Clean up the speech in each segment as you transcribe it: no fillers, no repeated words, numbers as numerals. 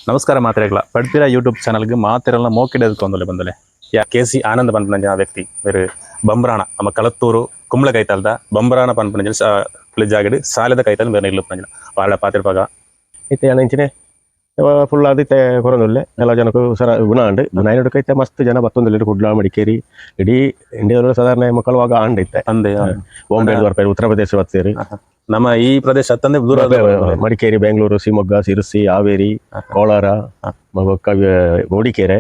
ನಮಸ್ಕಾರ ಮಾತ್ರೆಗಳ ಪಡ್ಪಿರ ಯೂಟ್ಯೂಬ್ ಚಾನಲ್ಗೆ ಮಾತಿರಲ್ಲ ಮೋಕಿಡೋದಕ್ಕೆ ಬಂದಲೆ ಯಾ ಕೆ ಸಿ ಆನಂದ್ ಪನ್ಪನಂಜಿನ ವ್ಯಕ್ತಿ ಬೇರೆ ಬಂಬ್ರಾಣ ನಮ್ಮ ಕಳತ್ತೂರು ಕುಂಬ್ಳ ಕೈತಲ್ದ ಬಂಬ್ರಾಣ ಪನ್ಪನಂಜಿನ ಜಾಗಡ್ ಸಾಲದ ಕೈತಲ್ ಬೇರೆ ಇಲ್ಲು ಪಂಜಿನ ವಾರಡ ಪಾತಿರ್ಪಾಗ ಇತ್ತೆ ಅಂಚಿನೆ ಫುಲ್ ಆದಿತ್ತೆ ಕೊರೊಂದುಲ್ಲೆ ಎಲ್ಲ ಜನಕ್ಕೂ ಸರ ಗುಣ ಅಂಡ್ ಗುಣ ಇತ್ತೆ ಮಸ್ತ್ ಜನ ಬತ್ತೊಂದುಲ್ಲೆರ್ ಕುಡ್ಲ ಮಡಿಕೇರಿ ಇಡೀ ಇಂಡಿಯಾದ ಸಾಧಾರಣ ಮಕ್ಕಳು ಆಗ ಆಂಡ್ ಇತ್ತೆ. ಅಂದೆ. ಬಾಂಬೆ ಬರ್ಪೇರು, ಉತ್ತರ ಪ್ರದೇಶ ಬರ್ತೀರಿ. ನಮ್ಮ ಈ ಪ್ರದೇಶ ಅತ್ತಂದೆ ದೂರ. ಮಡಿಕೇರಿ, ಬೆಂಗಳೂರು, ಶಿವಮೊಗ್ಗ, ಸಿರಸಿ, ಹಾವೇರಿ, ಕೋಲಾರ, ಬೊಕ್ಕ ಮೂಡಿಕೆರೆ,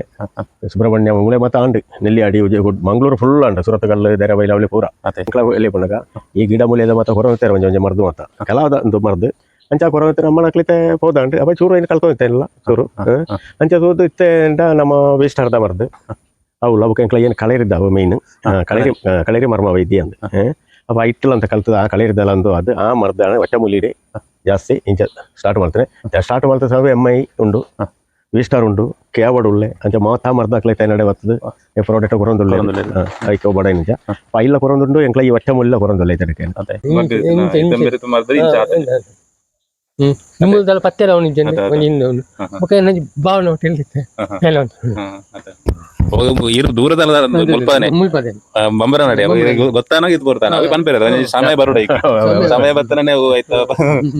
ಸುಬ್ರಹ್ಮಣ್ಯ, ಮಂಗಳೂರು ಮತ್ತೆ ಆಂಡ್ ನೆಲ್ಲಿಯಾಡಿ, ಮಂಗಳೂರು ಫುಲ್ ಅಂಡ್ ಸುರತಕಲ್ಲು, ದೇರಬೈಲ್ ಅವಳಿ ಪೂರ. ಅದೇ. ಎಲ್ಲಿ ಪುನಗ ಈ ಗಿಡ ಮೂಲೆದ ಮತ್ತೆ ಹೊರತಾರೆ ಒಂಜಿ ಒಂಜಿ ಮರ್ದು ಮತ್ತ ಕೆಲವು ಒಂದು ಮರ್ದು ಅಂಚ ಕೊರತೆ ನಮ್ಮ ನಕ್ಲಿತೆ ಪೋದಾಂಡ್ ಅಪ್ಪ ಚೂರು ಏನು ಕಲ್ಕೊಂಡಿತ್ತೇನಿಲ್ಲ ಚೂರು. ಅಂಚ ತೂದು ಇತ್ತೆ ಅಂಡ ನಮ್ಮ ವೇಸ್ಟ್ ಅರ್ಧ ಮರ್ದು ಅವು ಲವಕ ಎಂಕ್ಲ ಏನು ಕಳೇರಿದ್ದ ಅವು ಮೇಯ್ನ್ ಕಳೇರಿ, ಕಳೇರಿ ಮರ್ಮ ವೈದ್ಯ ಅಂದ್. ಅಪ್ಪ ಇಟ್ಟಲ್ ಅಂತ ಕಲ್ತದ ಆ ಕಳೇರಿದ್ದಲ್ಲ ಅಂದು ಅದು ಆ ಮರ್ದ ಒಟ್ಟಮೂಲಿಡೆ ಜಾಸ್ತಿ ಇಂಚ ಸ್ಟಾರ್ಟ್ ಮಾಡ್ತೇನೆ. ಸ್ಟಾರ್ಟ್ ಮಾಡ್ತಾ ಸಾವು ಎಮ್ I ಉಂಡು, ವಿಸ್ಟಾರ್ ಉಂಡು, ಕೇವಡ್ ಉಳ್ಳೆ ಅಂಚ ಮಾತಾ ಮರ್ದ ಅಕ್ಲೈತೆ ನಡೆ ಬರ್ತದೆ ಪ್ರಾಡಕ್ಟ್ ಕೊರೊಂದುಲ್ಲೆ. ಐಕೋ ಬಡ ನಿಜ ಪೈಲ ಕೊರೊಂದುಂಡು ಎಂಕ್ಲ ಈ ಒಟ್ಟಮೂಲಿಲ ಕೊರೊಂದುಲ್ಲೆ ಇತಡಕ್ಕೆ. ಅದೇ. ನಿಮ್ಮದಲ್ಲ ಪತ್ತೆ ಅವನಿದ್ದೇನೆ. ಅದೇ, ಅದೇ. ಒಂಜಿ ಇಂದು ಉಂಡು. ಬೊಕ ಎನ್ನಂಜಿ ಭಾವನೆ ಒಟ್ಟು ಇಲ್ಲಿತ್ತೆ ಎಲ್ಲ ಉಂಟು. ಇರು ದೂರದಲ್ಲ ಮುಲ್ಪನೆ. ಮುಲ್ಪದೆ. ಬಂಬರ ನಡೆ ಗೊತ್ತಾನಾಗ ಇದು ಬರ್ತಾನೆ ಅవి ಪನ್ಪೇರ ಸಮಯ ಬರೋಡ ಈಗ ಸಮಯ ಬತ್ತನೇ ಆಯ್ತಾ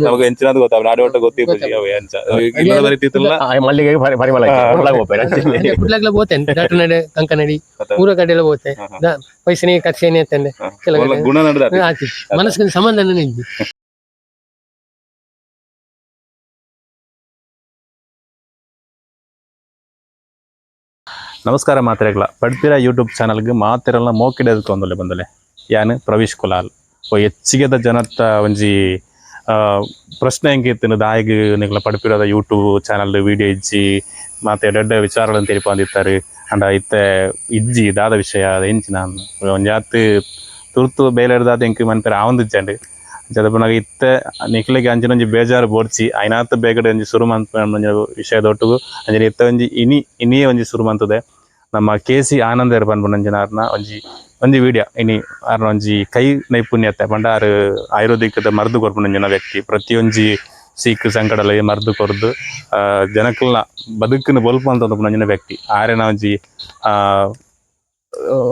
ನಮಗೆ ಎಂಚಿನದು ಗೊತ್ತಾಗ ನಾಡಿ ಒಟ್ಟು ಗೊತ್ತಿತ್ತು ಅವು ಎಂಚ ಇನ್ನೊಂದು ಬರೀತಿತ್ತಲ್ಲ. ಮಲ್ಲಿಗೆ ಪರಿಮಳ ಹೋಗ್ಬೇಡ. ಕುಡ್ಲಾಗ್ಲ ಬೋತೆ ನಡೆ ಕಂಕನಡಿ ಅದೇ. ಪೂರ ಕಡೆ ಎಲ್ಲ ಬೋತೆ ಪೈಸೆನೇ ಖರ್ಚೇನೆ ಅಂತಂದೆ ಕೆಲವು ಒಳ್ಳೆ ಗುಣ ನಡೆದ. ಆಯ್ತು ಮನಸ್ಸಿಗೆ ಸಮಾಧಾನನೇ ಇದ್ದಿ. ನಮಸ್ಕಾರ ಮಾತ್ರೆಗಳ ಪಡ್ಪಿರ ಯೂಟ್ಯೂಬ್ ಚಾನಲ್ಗೆ ಮಾತಿರಲ್ಲ ಮೋಕಿಡೋದಕ್ಕೆ ಒಂದೊಳ್ಳೆ ಬಂದಲೆ ಯಾನ್ ಪ್ರವೀಶ್ ಕುಲಾಲ್. ಓ ಹೆಚ್ಚಿಗೆದ ಜನತ್ತ ಒಂಜಿ ಪ್ರಶ್ನೆ ಹೆಂಗಿತ್ತು ದಾಯಿಗ್ ನಿಕ್ಲ ಪಡ್ಪಿರದ YouTube channel video ಇಜ್ಜಿ ಮಾತೆ ಎಡ್ಡೆ ವಿಚಾರಗಳನ್ನು ತೆರಿಪಾಂದಿತ್ತಾರೆ ಅಂಡ ಇತ್ತೆ ಇಜ್ಜಿ ದಾದ ವಿಷಯ ಅದ ಎಂಚಿನ ಒಂಜಾತ್ ತುರ್ತು ಬೇಲೆಡ್ದಾದ ಎಂಕ್ ಮನ್ಪೆರ ಆವೊಂದಿಜ್ಜಂಡ್ ಅಂಚಾದ್ ಇತ್ತೆ ನಿಕ್ಲೆಗ್ ಅಂಚಿನ ಒಂಜಿ ಬೇಜಾರು ಬೋಡ್ಚಿ ಐನಾತ್ ಬೇಗಡೆ ಒಂಜಿ ಸುರು ಮನ್ಪುನ ಒಂಜಿ ವಿಷಯದೊಟ್ಟುಗು ಅಂಚನೆ ಇತ್ತೆ ಒಂಜಿ ಇನಿ ಇನಿಯೇ ಒಂಜಿ ಸುರು ಮಂತದೆ ನಮ್ಮ ಕೆ ಸಿ ಆನಂದೆರ್ ಪನ್ಪುನಂಚಿನ ಒಂಜಿ ಒಂಜಿ ವಿಡಿಯೋ ಇನಿ ಆರ್ನ ಒಂಜಿ ಕೈ ನೈಪುಣ್ಯತೆ ಪಂಡ ಆರ್ ಆಯುರ್ವೇದಿಕ್ದ ಮರ್ದು ಕೊರ್ಪುನಂಚಿನ ವ್ಯಕ್ತಿ. ಪ್ರತಿಯೊಂಜಿ ಸೀಕ್ ಸಂಕಡಲ ಮರ್ದು ಕೊರ್ದು ಜನಕ್ಕಲ್ನ ಬದುಕಿನ ಬೊಲ್ಪು ಅಂತ ಪುನಂಚಿನ ವ್ಯಕ್ತಿ. ಆರೆನ ಒಂಜಿ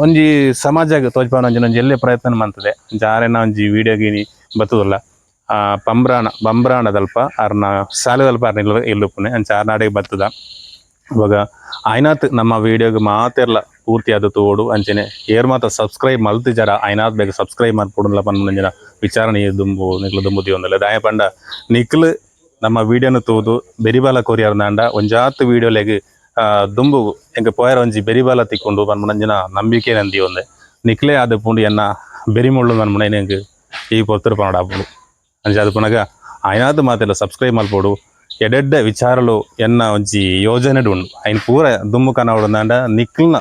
ಒಂಜಿ ಸಮಾಜಗ್ ತೋಜ್ಪಾವುನ ಒಂಜಿ ಒಂಜಿ ಎಲ್ಲೆ ಪ್ರಯತ್ನ ಮಂತದೆ. ಅಂಚ ಆರೆನ ಒಂಜಿ ವಿಡಿಯೋ ಇನಿ ಬತ್ತುದಲ್ಲ ಪಂಬ್ರಾಣ ಬಂಬ್ರಾಣದಲ್ಪ ಆರ್ನ ಶಾಲೆದಲ್ಪ ಆರ್ನ ಇಲ್ಲ ಇಲ್ಲುಪ್ಪುನೆ. ಅಂಚ ಆರ್ನಾಡೆಗ್ ಬತ್ತದ ಇವಾಗ ಆಯ್ನಾತ್ ನಮ್ಮ ವಿಡಿಯೋಗ್ ಮಾತೆರ್ಲ ಪೂರ್ತಿ ಆದ್ ತೂವೊಡು. ಅಂಚನೆ ಏರ್ ಮಾತ ಸಬ್ಸ್ಕ್ರೈಬ್ ಮಲ್ತಿಜರ ಆಯ್ನಾತ್ ಬೇಗ ಸಬ್ಸ್ಕ್ರೈಬ್ ಮಲ್ಪೊಡುಂದ್ಲ ಪನ್ಪುನಂಚಿನ ವಿಚಾರಣೆ ದುಂಬು ನಿಕ್ಲು ದುಂಬು ದೀವೊಂದುಲ್ಲೆ. ದಾಯೆ ಪಂಡ ನಿಕ್ಲು ನಮ್ಮ ವಿಡಿಯೋನು ತೂದು ಬೆರಿಬಾಲ ಕೊರಿಯರ್ದಾಂಡ ಒಂಜಾತ್ ವಿಡಿಯೋಲೆಗ್ ದುಂಬು ಎಂಕ್ ಪೋಯರ ಒಂಜಿ ಬೆರಿಬಾಲ ತಿಕ್ಕೊಂಡು ಪನ್ಪುನಂಚಿನ ನಂಬಿಕೆ ನನ್ ದೀವೊಂದೆ. ನಿಕ್ಲೇ ಆದ್ ಪುಂಡು ಎನ್ನ ಬೆರಿಮುಳ್ಳು ಪನ್ಪುನ ಎಂಕ್ ಈ ಪೊರ್ತುಡು ಪನೊಡಾಪುಂಡು. ಅಂಚಾದ್ ಪುನಗ ಆಯ್ನಾತ್ ಮಾತೆರ್ಲ ಸಬ್ಸ್ಕ್ರೈಬ್ ಮಲ್ಪೊಡು. ಎಡೆಡ್ಡೆ ವಿಚಾರಲು ಎನ್ನ ಒಂಜಿ ಯೋಜನೆಡ್ ಉಂಡು ಐನ್ ಪೂರ ದುಂಬು ಕನವೊಡುಂದಾಂಡ ನಿಕ್ಲ್ನ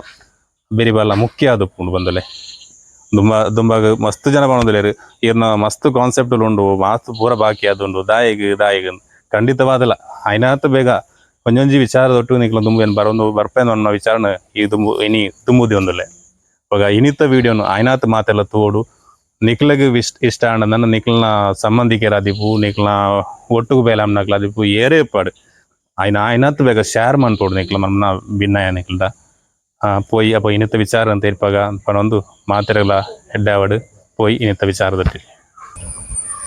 ಬೆರಿಬಾಲ ಮುಖ್ಯ ಆದುಪ್ಪುಂಡು ಬಂದಲೆ. ದುಂಬ ದುಂಬಾಗ ಮಸ್ತ್ ಜನ ಪನೊಂದುಲ್ಲೆರ್ ಈರ್ನ ಮಸ್ತ್ ಕಾನ್ಸೆಪ್ಟ್ ಉಂಡು ಮಸ್ತ್ ಪೂರ ಬಾಕಿ ಆದುಂಡು ದಾಯೆಗ್ ದಾಯೆಗ್. ಖಂಡಿತವಾದಲ ಆಯ್ನಾತ್ ಬೇಗ ಒಂಜೊಂಜಿ ವಿಚಾರದೊಟ್ಟು ನಿಕ್ಲ ದುಂಬು ಏನ್ ಬರೊಂದು ಬರ್ಪೇಂದ್ ಅನ್ನೋ ವಿಚಾರನ ಈ ದುಂಬು ಇನಿ ದುಂಬು ದೀವೊಂದುಲ್ಲೆ. ಇವಾಗ ಇನಿತ ವಿಡಿಯೋನು ಆಯ್ನಾತ್ ಮಾತೆಲ್ಲ ತೂವೊಡು. ನಿಕ್ಲಗ್ ಇಷ್ಟ ಆಂಡ ನನ್ನ ನಿಕ್ಲ್ನ ಸಂಬಂಧಿಕರಾದಿಪ್ಪು, ನಿಕ್ಲ್ನ ಒಟ್ಟುಗು ಬೇಲಾಮ್ನಕ್ಲಾದಿಪ್ಪು, ಏರೇ ಇಪ್ಪಡ್ ಆಯ್ನ ಆಯ್ನಾತ್ ಬೇಗ ಶೇರ್ ಮನ್ಪೊಡು ನಿಕ್ಲ ಮನ್ನ ಭಿನ್ನಯ ನಿಕ್ಲ್ದ ಪೋಯಿ ಅಪ್ಪ ಇನಿತ ವಿಚಾರ ಅಂತ ಇರ್ಪಾಗ ಪನೊಂದು ಮಾತೆರೆಗ್ಲ ಎಡ್ಡೆ ಪೋಯಿ ಇನಿತ ವಿಚಾರದಟ್ಟಿ.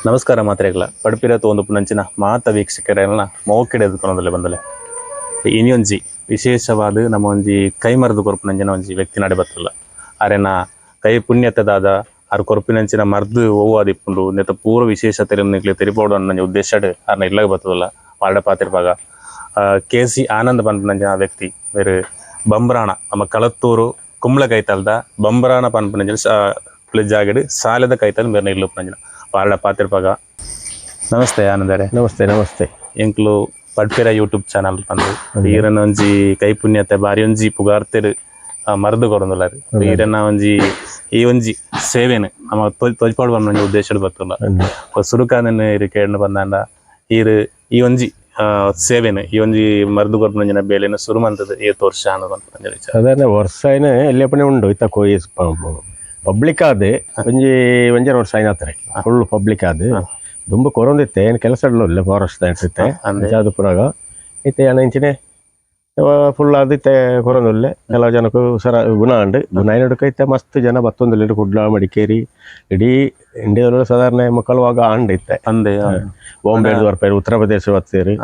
ನಮಸ್ಕಾರ ಮಾತ್ರೆಗಳ ಪಡ್ಪಿರ ತೋಂದು ಪುನಂಚಿನ ಮಾತ ವೀಕ್ಷಕರೆಲ್ಲ ಮೋಕೆಡೆ ಎದುಕೊನೊಂದುಲ್ಲೆ ಬಂದಲೆ. ಇನಿಯೊಂಜಿ ವಿಶೇಷವಾದ ನಮ್ಮ ಒಂಜಿ ಕೈ ಮರದು ಕೊರ್ಪುನಂಚಿನ ಒಂಜಿ ವ್ಯಕ್ತಿ ನಡೆ ಬತ್ತಲ್ಲ. ಆರೆನ ಕೈ ಪುಣ್ಯತೆದಾದ ಆರ್ ಕೊರ್ಪಿನಂಚಿನ ಮರ್ದು ಒವ್ವು ಆದಿಪ್ಪುಂಡು ನೆತ್ತ ಪೂರ ವಿಶೇಷತೆ ನಿಕ್ಲೆ ತೆರಿಪೋಡು ಅನ್ನೋ ಉದ್ದೇಶಡ್ ಆರ್ನ ಇಲ್ಲಗ ಬತ್ತದಲ್ಲ ವಾರ್ಡ ಪಾತಿರ್ಪಾಗ. ಕೆ ಸಿ ಆನಂದ್ ಪನ್ಪುನಂಚಿನ ವ್ಯಕ್ತಿ ಬೇರೆ ಬಂಬ್ರಾಣ ನಮ್ಮ ಕಳತ್ತೂರು ಕುಂಬ್ಳ ಕೈತಲ್ದ ಬಂಬ್ರಾಣ ಪನ್ಪುನಂಚಿನ ಜಾಗಡ್ ಸಾಲೆದ ಕೈತಲ್ ಮೇರ್ನ ಇಲ್ಲುಪ್ಪುನಂಚಿನ ವಾರ್ಡ ಪಾತಿರ್ಪಾಗ. ನಮಸ್ತೆ ಆನಂದರೆ. ನಮಸ್ತೆ ನಮಸ್ತೆ. ಎಂಕ್ಲು ಪಡ್ಪಿರ ಯೂಟ್ಯೂಬ್ ಚಾನಲ್ ಪಂದು ಈರನ ಒಂಜಿ ಕೈ ಪುಣ್ಯತೆ ಬಾರಿ ಒಂಜಿ ಪುಗಾರ್ತೆರ್ ಮರ್ದು ಕೊರೊಂದುಲ್ಲೆರ್. ಈರನ ಒಂಜಿ ಈ ಒಂಜಿ ಸೇವೆನ್ ನಮ್ಮ ತೋಜ್ಪಾಡು ಪನ್ಪುನ ಉದ್ದೇಶಡ್ ಬತ್ತುಲ್ಲ. ಸುರುಕಾದನ್ ಇರು ಕೇಂಡ ಬಂದಾಂಡ ಈರ್ ಈ ಒಂಜಿ ಸೇವೆನ್ ಈ ಒಂಜಿ ಮರ್ದು ಕೊರ್ಪುನಂಚಿನ ಬೇಲೆನ್ ಸುರು ಮಂತದ ಏತ್ ವರ್ಷ ಆಂಡ್ ಪನ್ಪುನ ವಿಚಾರ. ಸಾಧಾರಣ ವರ್ಷ ಏನ ಎಲ್ಲಿಯಪ್ಪನೇ ಉಂಡು ಇತ್ತ ಕೋಯಿ ಪಬ್ಲಿಕ್ ಆದ್ ಒಂಜಿ ಒಂಜರ ವರ್ಷ ಆಯ್ನಾತ್ರೆ ಫುಲ್ ಪಬ್ಲಿಕ್ ಆದ್. ದುಂಬು ಕೊರೊಂದಿತ್ತೆ ಏನು ಕೆಲಸ ಇಲ್ಲ ಫಾರೆಸ್ಟ್ ಇತ್ತೆ. ಅಂದೆ. ಅಂಚಾದ್ ಪುನಗ ಇತ್ತೆ ಯಾನ ಇಂಚಿನೆ ಫುಲ್ ಆದ್ ಇತ್ತೆ ಕೊರೊಂದುಲ್ಲೆ. ಕೆಲವು ಜನಕ್ಕೆ ಸರ ಗುಣ ಉಂಡು, ಗುಣ ಆಯಿನಡುಕ ಇತ್ತೆ ಮಸ್ತ್ ಜನ ಬತ್ತೊಂದುಲ್ಲೆರ್. ಕುಡ್ಲ, ಮಡಿಕೇರಿ, ಇಡೀ ಇಂಡಿಯಾದ ಸಾಧಾರಣ ಮುಕ್ಕಲ್ವಾಗ ಆಂಡ್ ಇತ್ತೆ. ಅಂದೆ. ಬಾಂಬೆ ಬರ್ಪೇರು, ಉತ್ತರ ಪ್ರದೇಶ ಬತ್ತೇರು.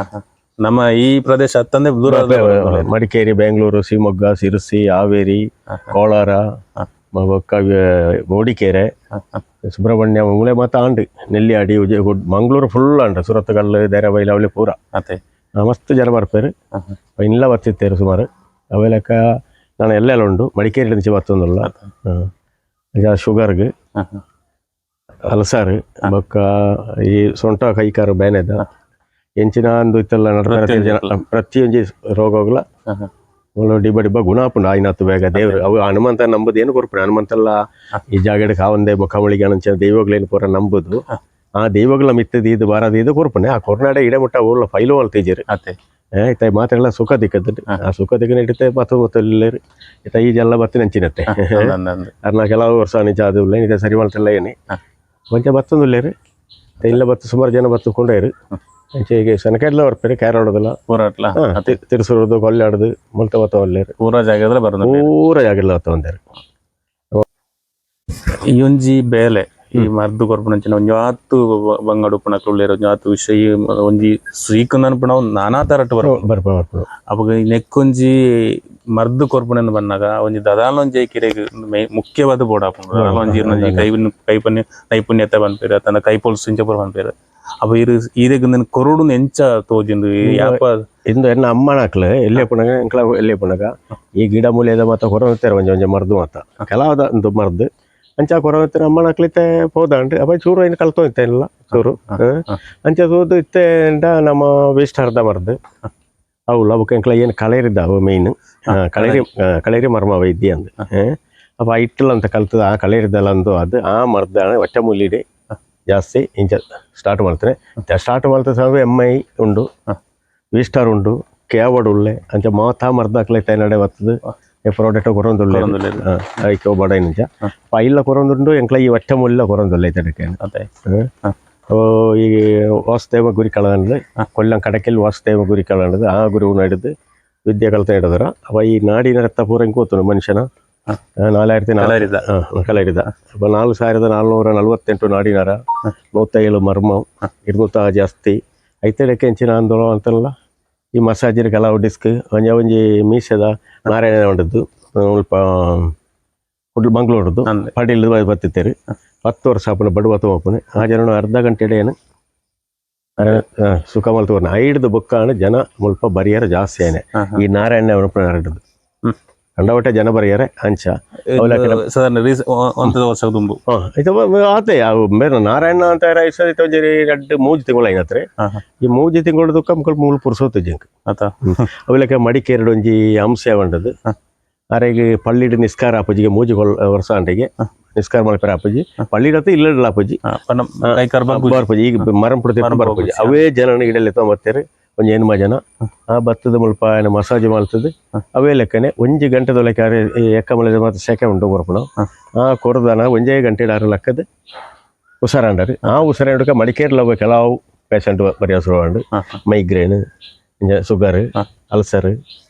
ನಮ್ಮ ಈ ಪ್ರದೇಶ ಅತ್ತಂದೆ ದೂರ. ಮಡಿಕೇರಿ, ಬೆಂಗಳೂರು, ಶಿವಮೊಗ್ಗ, ಸಿರ್ಸಿ, ಹಾವೇರಿ, ಕೋಲಾರ, ಬೊಕ್ಕ ಮೂಡಿಕೆರೆ, ಸುಬ್ರಹ್ಮಣ್ಯ, ಮೂಲೆ ಮಾತ ಆಂಡ್, ನೆಲ್ಲಿಯಾಡಿ, ಉಜಯ, ಮಂಗಳೂರು ಫುಲ್ ಆಂಡ್, ಸುರತ್ಕಲ್, ದೇರಬೈಲ್ ಅವಳಿ ಪೂರ. ಅತ್ತೆ. ಮಸ್ತ್ ಜನ ಬರ್ಪೇರು, ಇಲ್ಲ ಬತ್ತಿತ್ತೇರು ಸುಮಾರು. ಅವೆ ಲೆಕ್ಕ ನಾನು ಎಲ್ಲೆಲ್ಲ ಉಂಡು, ಮಡಿಕೇರಿ నుంచి ಬತ್ತೊಂದುಲ್ಲ. ಶುಗರ್ಗ್, ಅಲ್ಸರ್, ಬೊಕ್ಕ ಈ ಸೊಂಟ ಕೈಕಾರು ಬೇನೆದ ಎಂಚಿನ ಅಂದು ಇತ್ತೆಲ್ಲ ನಡ್ತಾರೆ ಜನ, ಪ್ರತಿಯೊಂಜಿ ರೋಗಗಳ ಮೂಲು ಡಿಬ್ಬ ಡಿಬ್ಬ ಗುಣ ಆಪುಂಡು ಆಯ್ನಾತು ಬೇಗ. ದೇವ್ರು ಅವು ಹನುಮಂತ ನಂಬುದು ಏನು ಕೊರ್ಪುಂಡು. ಹನುಮಂತೆಲ್ಲ ಈ ಜಾಗಡ್ ಕಾವಂದೆ ಮುಖಮಳಿಗೆ ಅಂಚಿನ ದೈವಗಳೇನು ಪೂರ ನಂಬುದು, ಆ ದೈವಗಳ ಮಿತ್ತದ ಇದು ಬಾರದ ಇದು ಕೊರ್ಪುಂಡೆ. ಆ ಕೊರ್ನಾಡೆ ಇಡೆ ಮುಟ್ಟ ಊರ್ಲ ಫೈಲು ಮಲ್ತಿಜೆರ್. ಇತ್ತೆ ಮಾತೆಲ್ಲ ಸುಖ ದಿಕ್ಕದ್ದು, ಆ ಸುಖ ದಿಕ್ಕನ ಇಡುತ್ತೆ ಬತ್ತು ಮತ್ತು ಇಲ್ಲೇರು. ಇತ್ತ ಈ ಜಲ್ಲ ಬತ್ತಿನ ಅಂಚಿನತ್ತೆ. ಅಂದ್ ಅಂದ್. ಅರ್ನ ಕೆಲವು ವರ್ಷ ನಿಜ ಅದು ಇಲ್ಲ, ಇದೆ ಸರಿ ಮಲ್ತೆಲ್ಲ ಏನಿ ಕೊಂಚ ಬತ್ತೊಂದುಲ್ಲೇರು. ಇಲ್ಲ ಬತ್ತು ಸುಮಾರು ಜನ ಬತ್ತು ಕೊಂಡೇರು. ಅಂಚೆ ಈಗ ಸೆನಕೆಡ್ಲ ಬರ್ಪೇರು, ಕೇರಳದಲ್ಲ. ಪೂರಾಟ್ಲ. ತಿರುಸುರುದು, ಕೊಲ್ಲಾಡುದು, ಮುಲ್ತ ಬತ್ತ ಒಲ್ಲೇರು. ಪೂರ ಜಾಗದ್ರೆ ಬರೋದು. ಪೂರ ಜಾಗಡ್ಲ ಬತ್ತ ಬಂದೇರು. ಈ ಒಂಜಿ ಬೇಲೆ, ಈ ಮರ್ದು ಕೊರ್ಪುನಂಚಿನ ಒಂಜಿ ಆತು ಬಂಗಡ ಉಪ್ಪುನಕ್ಲು ಉಲ್ಲೆರ್. ಒಂಜಿ ಆತು ವಿಷಯ, ಈ ಒಂಜಿ ಸೀಕು ಅನ್ಪುನವು ನಾನಾ ತರಟ್ ಬರ್ಪುಂಡು. ಬರ್ಪ ಬರ್ಪುಂಡು. ಅಪಗ ಈ ನೆಕ್ಕೊಂಜಿ ಮರ್ದು ಕೊರ್ಪುನೆಂದು ಬನ್ನಗ ಒಂಜಿ ದದಾಲ ಒಂಜಿ ಕಿರೆಗ್ ಮುಖ್ಯವಾದ ಬೋಡಾಪುಂಡು. ದದಾಲ ಒಂಜಿ ಇರ್ನ ಕೈ ಕೈಪನ್ಯ ನೈಪುಣ್ಯತೆ ಪನ್ಪೆರ್ ಅತ್ತಂಡ ಕೈ ಪೊಲ್ಸು ಇಂಚ ಪೂರ ಪನ್ಪೆರ್. ಅಪ ಇರು ಈರೆಗ್ ಇಂದೆನ್ ಕೊರೊಡುಂದು ಎಂಚ ತೋಜಿಂದು ಯಾಪ? ಇಂದು ಎನ್ನ ಅಮ್ಮನಾಕ್ಲು ಎಲ್ಲೇ ಪುನಗ, ಎಂಕ್ಲ ಎಲ್ಲೇ ಪುನಗ ಈ ಗಿಡ ಮೂಲೆದ ಮಾತ ಕೊರೊಂತಾರೆ. ಒಂಜಿ ಒಂಜಿ ಮರ್ದು ಮಾತ ಕೆಲವದ ಒಂದು ಮರ್ದು ಅಂಚ ಕೊರೊಂತಾರೆ. ಅಮ್ಮನಾಕ್ಲು ಇತ್ತೆ ಪೋದಾಂಡ್. ಅಪ್ಪ ಚೂರು ಏನು ಕಲ್ತೊ ಇತ್ತೆ ಇಲ್ಲ ಚೂರು. ಅಂಚ ತೂದು ಇತ್ತೆ ಎಂಡ ನಮ್ಮ ವೇಸ್ಟ್ ಅರ್ಧ ಮರ್ದು ಅವುಲ. ಬೊಕ್ಕ ಎಂಕ್ಲ ಏನು ಕಳೇರಿದ್ದ ಅವು ಮೇಯ್ನ್ ಕಳೇರಿ, ಕಳೇರಿ ಮರ್ಮ ವೈದ್ಯ ಅಂದ್. ಅಪ್ಪ ಇಟ್ಟಲ್ಲ ಅಂತ ಕಲ್ತದ ಆ ಕಳೇರಿದ್ದಲ್ಲ ಅಂದು ಅದು ಆ ಮರ್ದಾಣ ಒಟ್ಟಮೂಲಿಡೆ ಜಾಸ್ತಿ ಇಂಚ ಸ್ಟಾರ್ಟ್ ಮಾಡ್ತಾರೆ. ಸ್ಟಾರ್ಟ್ ಮಾಡ್ತಾ ಸಮಯ ಎಮ್ I ಉಂಡು, ವಿಸ್ಟಾರ್ ಉಂಡು, ಕೇವಡ್ ಉಳ್ಳೆ, ಅಂಚ ಮಾತಾ ಮರ್ದಾಕ್ಲೆ ನಡೆ ಬರ್ತದೆ. ಪ್ರಾಡಕ್ಟ್ ಕೊರೊಂದುಲ್ಲೆ. ಕೊರೊಂದುಲ್ಲೆರ್. ಐಕೋ ಬಡ ಇಂಚ ಇಲ್ಲ ಕೊರೊಂದುಂಡು. ಎಂಕ್ಲ ಈ ಒಟ್ಟೆ ಮುಲ್ಲ ಕೊರೊಂದುಲ್ಲೆ ಇತಡಕ್ಕೆ. ಅದೇ. ಓ ಈ ವಾಸುದೇವ ಗುರಿ ಕಳಂಡ್, ಕೊಲ್ಲಂ ಕಡಕೆಲ್ ವಾಸುದೇವ ಗುರಿ ಕಳಂಡದು. ಆ ಗುರು ನಡೆದು ವಿದ್ಯೆ ಕಲ್ತ ಹಿಡಿದ್ರ. ಅವ ಈ ನಾಡಿನ ರಕ್ತ ಪೂರ ಕೂತನು ಮನುಷ್ಯನ 4000 ಕಳರಿದ. ಕಲರಿದ. ಅಪ್ಪ 4448 ನಾಡಿನರ, 107 ಮರ್ಮ, 206 ಜಾಸ್ತಿ ಐತೆಡಕ್ಕೆ ಎಂಚಿನ ಆಂದೋಲನ ಅಂತಲ್ಲ. ಈ ಮಸಾಜಿನ ಕೆಲವು ಡಿಸ್ಕ್ ಒಂಜಿ ಒಂಜಿ ಮೀಸೆದ ನಾರಾಯಣ ಉಂಡದ್ದು ಮುಲ್ಪ ಕುಡ್ಲು ಮಂಗಳೂರದ್ದು. ಅಂದೆ. ಪಡಿಲ್ ಬತ್ತಿತ್ತೇರು 10 ವರ್ಷ ಆಪುನ ಬಡುವ ತೋಪುನೆ. ಆ ಜನನು ಅರ್ಧ ಗಂಟೆ ಏನು ಸುಖ ಮಲ್ತುವರ್ನ ಐಡ್ದು ಬೊಕ್ಕಾണ് ಜನ ಮುಲ್ಪ ಬರಿಯರ ಜಾಸ್ತಿ ಏನೆ. ಈ ನಾರಾಯಣ ಹಿಡ್ದು ಕಂಡವಟ್ಟೆ ಜನ ಬರಿಯರೆ ಅಂಚ. ಸಾಧಾರಣ ರೀಸ್ ಒಂತದ ವರ್ಷ ದುಂಬು. ಇದು ಆತೆ ಅವು ಬೇರೆ ನಾರಾಯಣ ಅಂತ ರೈಸ್ ಒಂಜಿ ರಡ್ಡ್ ಮೂಜಿ ತಿಂಗಳು ಐನತ್ರೆ. ಈ ಮೂಜಿ ತಿಂಗಳು ದುಕ್ಕ ಮುಕಲ್ ಮೂಲು ಪುರ್ಸೋತು ಜಿಂಕ್. ಆತ. ಅವೆಲಕ ಮಡಿಕೇರಡ್ ಒಂಜಿ ಅಂಶ ಉಂಡದು. ಅರೆಗ್ ಪಳ್ಳಿಡ್ ನಿಸ್ಕಾರ ಆಪುಜಿಗೆ ಮೂಜಿ ವರ್ಷ ಅಂಟಿಗೆ ನಿಸ್ಕಾರ ಮಲ್ಪೆರೆ ಆಪುಜಿ. ಪಳ್ಳಿಡತ್ತ ಇಲ್ಲಡಲ ಆಪುಜಿ. ಕೈಕಾರ್ ಬಗ್ಗುಜಿ. ಬರ್ಪುಜಿ, ಈಗ ಮರಂ ಪುಡ್ತಿ ಮರಂ ಬರ್ಪುಜಿ. ಪೋಪುಜಿ. ಅವೇ ಜನನ ಗಿಡಲೆ ತೊಂಬತ್ತೇರು ಒಂಜಿ ಎನ್ಮ ಜನ ಆ ಬತ್ತದ ಮುಲ್ಪ ಆಯನ ಮಸಾಜ್ ಮಲ್ತದು. ಅವೇ ಲೆಕ್ಕನೆ ಒಂಜಿ ಗಂಟೆದೊಳಗೆ ಅರೆ ಈ ಎಕ್ಕಮಲೆ ಮಾತ ಸೆಕೆ ಉಂಟು ಬರ್ಪುನ. ಆ ಕೊರದಾನ ಒಂಜೇ ಗಂಟೆ ಆರು ಲಕ್ಕದ ಉಸರಾಂಡರು. ಆ ಉಸರಾಂಡಕ ಮಡಿಕೇರಿಲ ಕೆಲವು ಪೇಷಂಟ್ ಬರಿಯ ಶುರುವಾಂಡು. ಮೈಗ್ರೇನ್, ಇಂಜ ಶುಗರ್, ಅಲ್ಸರ್,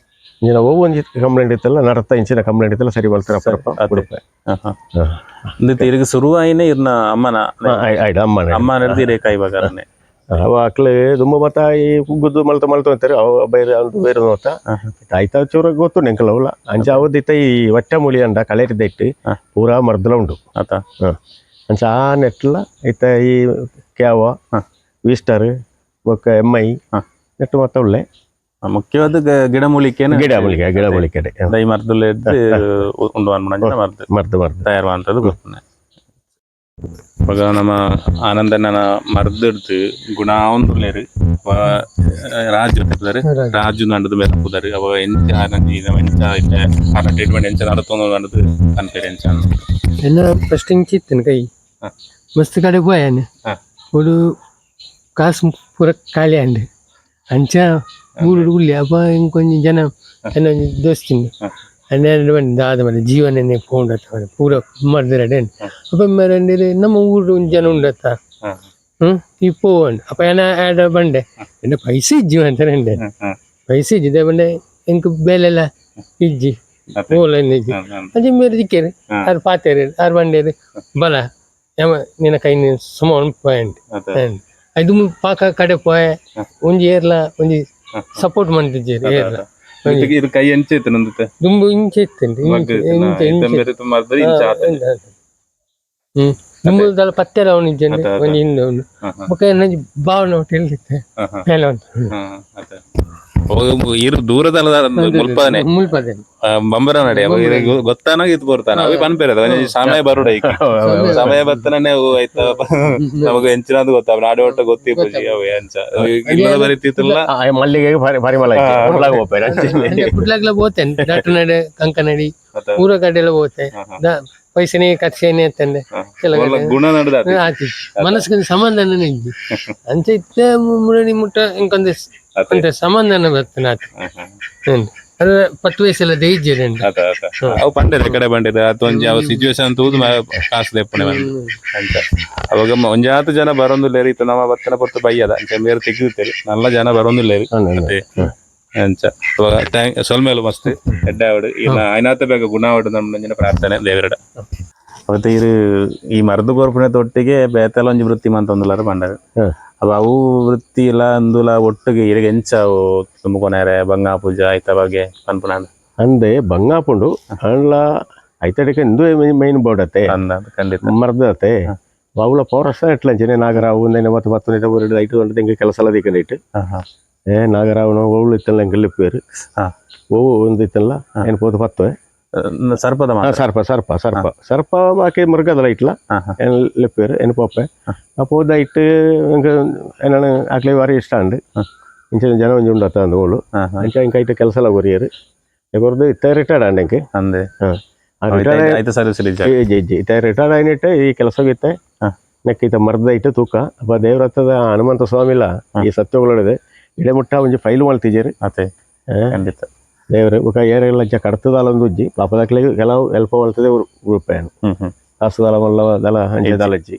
ಇಂಜಿನ ಒವ್ವು ಒಂಜಿ ಕಂಪ್ಲೇಂಟ್ ಇತ್ತಲ್ಲ, ನಡತ ಇಂಚಿನ ಕಂಪ್ಲೇಂಟ್ ಇತ್ತಲ್ಲ, ಸರಿ ಬಲ್ತಾರ ಅಪ್ಪ ಉಡುಪೆ. ಇಂದಿತ್ತೆ ಇರಿಗೆ ಶುರುವಾಯಿನೇ ಇರ್ನ ಅಮ್ಮನ ಆಯ್ತು, ಅಮ್ಮನ. ಅಮ್ಮನ ಹಿಡ್ದು ಇರೇ ಕಾಯ್ಬಾಗಾರನೆ. ಅವ ಅಕ್ಲು ದುಂಬ ಮತ್ತ ಈ ಕುಗ್ಗುದು ಮಲ್ತ ಮಲ್ತ ಅಂತಾರೆ. ಅವ ಬೇರೆ ಅವ್ನು ಬೇರೆ ನೋತ ಆಯ್ತಾ ಚೂರ ಗೊತ್ತು ನೆಂಕಲ ಅವಲ ಅಂಚ ಅವದಿತ್ತ. ಈ ಒಟ್ಟ ಮುಳಿ ಅಂಡ ಕಳೆರಿದ್ದ ಇಟ್ಟು ಪೂರಾ ಮರ್ದಲ ಉಂಡು. ಆತ. ಅಂಚ ಆ ನೆಟ್ಲ ಇತ್ತ ಈ ಕ್ಯಾವ, ವಿಸ್ಟರ್, ಬೊಕ್ಕ ಎಮ್ I ನೆಟ್ಟು ಮತ್ತ ಉಳ್ಳೆ. ಮುಖ್ಯವಾದ ಗಿಡಮೂಲಿಕೆನ. ಗಿಡ ಮೂಲಿಕೆ, ಗಿಡ ಮೂಲಿಕೆ. ದೈ ಮರ್ದುಲ್ಲ ಎದ್ದು ಉಂಡು ಅನ್ಮನಂಚಿನ ಮರ್ದು. ಮರ್ದು ಮರ್ದು. ತಯಾರು ಅಂತದ್ದು ಗೊತ್ತುನೆ. ಇವಾಗ ನಮ್ಮ ಆನಂದನ ಮರ್ದಿಡ್ದು ಗುಣ ಒಂದುಲ್ಲೇರು ರಾಜು ಪುದರ್, ರಾಜು ನಂಡದು ಮೇಲೆ ಪುದರ್. ಅವ ಎಂಚ ಆನಂಜಿ ಎಂಚ ಇತ್ತೆ ಆನ ಟ್ರೀಟ್ಮೆಂಟ್ ಎಂಚ ನಡತೊಂದು ನಂಡದು ಅನ್ಪೇರು ಎಂಚ ಅಂದ್. ಎನ್ನ ಫಸ್ಟ್ ಇಂಚಿ ಇತ್ತಿನ ಕೈ. ಮಸ್ತ್ ಕಡೆ ಪೋಯಾನ. ಒಡು ಕಾಸು ಪೂರ ಖಾಲಿ ಆಂಡ್. ಅಂಚ ಊರುಡು ಉಳ್ಳಿ. ಅಪ್ಪ ಇಂಕೊಂಜಿ ಜನ ಎನ್ನ ಒಂಜಿ ದೋಸ್ತಿಂಡು ಹನ್ನೆರಡು ಬಂದು ದಾದ ಮನೆ ಜೀವನನೇ ಪೋಂಡತ್ತ ಪೂರ ಮರ್ದಿರಡೆ. ಅಪ್ಪ ಮೇರೆ ನಮ್ಮ ಊರು ಒಂಜಿ ಜನ ಉಂಡತ್ತ. ಈ ಪೋವಂಡ್. ಅಪ್ಪ ಏನ ಆಡ ಬಂಡೆ, ಎನ್ನ ಪೈಸೆ ಇಜ್ಜಿ ಅಂತ ಅಂಡೆ. ಪೈಸೆ ಇಜ್ಜಿ ದೇವಂಡೆ ಎಂಕ್ ಬೇಲೆಲ್ಲ ಇಜ್ಜಿ ಓಲ ಇಜ್ಜಿ ಅಂಚೆ ಮೇರೆ ದಿಕ್ಕೇರು ಆರು ಪಾತೇರು ಆರು ಬಂಡೇರು ಬಲ ಯಮ ನಿನ್ನ ಕೈ ಸುಮಾರು ಪಾಯಿಂಟ್ ಐದು ಪಾಕ ಕಡೆ ಪೋಯೆ ಒಂಜಿ ಏರ್ಲ ಒಂಜಿ ಸಪೋರ್ಟ್ ಮಾಡ್ತಿದ್ದೀರಿ ಏರ್ಲ. ಇದು ಕೈ ಎಂಚ ಇತ್ತು ನಂದುತ್ತೆ? ದುಂಬು ಇಂಚೆ ಇತ್ತು, ಇಂಚೆ ಇಂಚೆ ಇಂಚೆ. ದುಂಬುದಲ್ಲ ಪತ್ತೆಲ ಅವನು ಇಜ್ಜಂದೆ ಒಂಜಿ ಹಿಂದೆ ಉಂಡು ಬೊಕ್ಕ ಎನ್ನೊಂಜಿ ಭಾವನೆ ಒಟ್ಟು ಇಲ್ಲಿತ್ತೆ ಮೇಲೆ ಉಂಟು. ಇರು ದೂರದಲ್ಲ ಮುಲ್ಪನೆ. ಮುಲ್ಪದೆ. ಬಂಬರ ನಡೆ ಗೊತ್ತಾನಾಗ ಇತ್ತು ಬರ್ತಾನ ಅವಿ ಪನ್ಪೇರದ ಒಂಜಿ ಸಮಯ ಬರುಡ ಈಗ ಸಮಯ ಬತ್ತನೇ ಆಯ್ತಾ ನಮಗ ಎಂಚಿನದು ಗೊತ್ತ ನಾಡೆ ಒಟ್ಟ ಗೊತ್ತಿಪ್ಪುಜಿ ಅವೆ ಅಂಚ ಇಲ್ಲದ ಬರೀತಿತ್ತಲ್ಲ. ಮಲ್ಲಿಗೆ ಪರಿಮಳ ಕುಡ್ಲಾಗ ಹೋಗ್ತಾರೆ. ಕುಡ್ಲಾಗ್ಲ ಹೋತೇನೆ, ಡಾಕ್ಟರ್ ನಡೆ ಕಂಕನಡಿ ಪೂರ ಕಡೆ ಎಲ್ಲ ಹೋತೆ. ಪೈಸೆನೇ ಖರ್ಚೇನೆ ಅಂತಂದೆ ಕೆಲವು ಒಳ್ಳೆ ಗುಣ ನಡ್ದ ಆತಿ ಮನಸ್ಸಿಗೆ ಸಮಾಧಾನನೇ ಇಜ್ಜಿ. ಅಂಚ ಇತ್ತೆ ಮುರಣಿ ಮುಟ್ಟ ಇಂಕೊಂದು ಅಂತೆ ಸಮಾಧಾನ ಬರ್ತನೆ ಆತ. ಅದು 10 ವಯಸ್ಸೆಲ್ಲ ದೇಜ್ಜೆ. ಅವು ಪಂಡೇರು ಕಡೆ ಬಂಡಿರ ಅಥವಾ ಒಂಜಿ ಅವು ಸಿಚುವೇಶನ್ ತೂದು ಕಾಸು ದೆಪ್ಪುನೆ ಬಂದು ಅಂಚ. ಅವಾಗ ಒಂಜಾತ ಜನ ಬರೊಂದುಲ್ಲೇರಿ ಇತ್ತ ನಮ್ಮ ಬತ್ತನ ಪೊರ್ತು ಬಯ್ಯದ ಅಂಚ ಮೇರು ತೆಗೆದುತ್ತೇರಿ ನಲ್ಲ ಜನ ಬರೊಂದುಲ್ಲೇರಿ ಅದೇ ಅಂಚ. ಅವಾಗ thank ಸೊಲ್ಮೇಲು ಮಸ್ತ್ ಎಡ್ಡೆ ಆವಡು ಇಲ್ಲ ಆಯ್ನಾತ ಬೇಗ ಗುಣ ಆವಡು ನಮ್ಮ ಪ್ರಾರ್ಥನೆ ದೇವರಡ. ಅವತ್ತು ಇರು ಈ ಮರದು ಕೊರ್ಪುನೆ ತೊಟ್ಟಿಗೆ ಬೇತೆಲ್ಲ ಒಂಜಿ ವೃತ್ತಿ ಮಂತೊಂದುಲಾರ ಪಂಡರು. ಅವ ಅವು ವೃತ್ತಿ ಇಲ್ಲ ಅಂದುಲ ಒಟ್ಟಿಗೆ ಇರಗೆ ಎಂಚ ಅವು ತುಂಬಿಕೊನೇರೆ ಬಂಗಾ ಪೂಜಾ ಆಯ್ತ ಬಗ್ಗೆ ಪನ್ಪುನ. ಅಂದೆ ಬಂಗಾಪುಂಡು ಅಂಡ್ಲ ಐತಡಿಕೆ ಇಂದು ಮೈನ್ ಬೋರ್ಡ್ ಅತ್ತೆ. ಅಂದ ಖಂಡಿತ. ಮರ್ದತೆ ಅವುಳ ಪೌರಸ್ಥ ಎಟ್ಲಂಚನೆ ನಾಗರಾವು ಒಂದೇನೆ ಮತ್ತೆ ಪತ್ತು ಊರು ಐಟು ಗಂಟೆ ಎಂಗೆ ಕೆಲಸ ಎಲ್ಲ ದಿಕ್ಕಂಡಿಟ್ಟು. ಏ ನಾಗರಾವ್ನ ಓಳು ಇತ್ತಲ್ಲ ಎಂಗೆ ಲಿಪ್ಪೇರು. ಓವು ಒಂದು ಇತ್ತಲ್ಲ ಏನು ಪೋತು ಪತ್ತುವೆ. ಸರ್ಪದ ಮಾತ್ರ. ಸರ್ಪ ಸರ್ಪ ಸರ್ಪ ಸರ್ಪ ಬಾಕಿ ಮೃಗದಲ್ಲ ಇಟ್ಲ ಏನು ಲಿಪ್ಪೇರು ಏನು ಪೋಪೆ ಆ ಪೋದ ಇಟ್ಟು ಎಂಗೆ ಏನಾണ് ಆಕ್ಲೆ ವಾರಿ ಇಷ್ಟ ಅಂಡು ಇಂಚಿನ ಜನ ಒಂಜಿ ಉಂಡತ್ತ ಅಂದು ಓಳು. ಅಂಚ ಇಂಕ ಐಟ ಕೆಲಸ ಎಲ್ಲ ಕೊರಿಯರು ಕೊರ್ದು ಇತ್ತ ರಿಟೈರ್ಡ್ ಅಂಡ್ ಎಂಕೆ. ಅಂದೆ. ರಿಟೈರ್ಡ್. ಆಯ್ತು ಸರ್ವಿಸ್ ಇಲ್ಲ. ಇಜ್ಜಿ ಇಜ್ಜಿ, ಇತ್ತ ರಿಟೈರ್ಡ್ అయినట్టు ಈ ಕೆಲಸ ಇತ್ತೆ. ನೆಕ್ ಈತ ಮರ್ದ ಇಟ್ಟು ತೂಕ ಅಪ್ಪ ದೇವರತ್ತದ ಹನುಮಂತ ಸ್ವಾಮಿಲ ಈ ಸತ್ಯಗಳೊಳದೆ ಇಡೆ ಮುಟ್ಟ ಒಂಜಿ ಫೈಲ್ ಮಲ್ತಿಜೇರು. ಅದೇ ಖಂಡಿತ. ದೇವರು ಬೊಕ ಏರೆಲ್ಲ ಅಂಚ ಕಡ್ತದಾಲ ಒಂದು ಉಜ್ಜಿ ಪಾಪದಾಕ್ಲೆಗ್ ಕೆಲವು ಎಲ್ಪ ಮಲ್ತದೆ ಉರುಪೇನು. ಹ್ಮ್ ಹ್ಮ್ ಕಾಸುದಾಲ ಮಲ್ಲ ದಲ ಅಂಚೆ ದಲಜ್ಜಿ.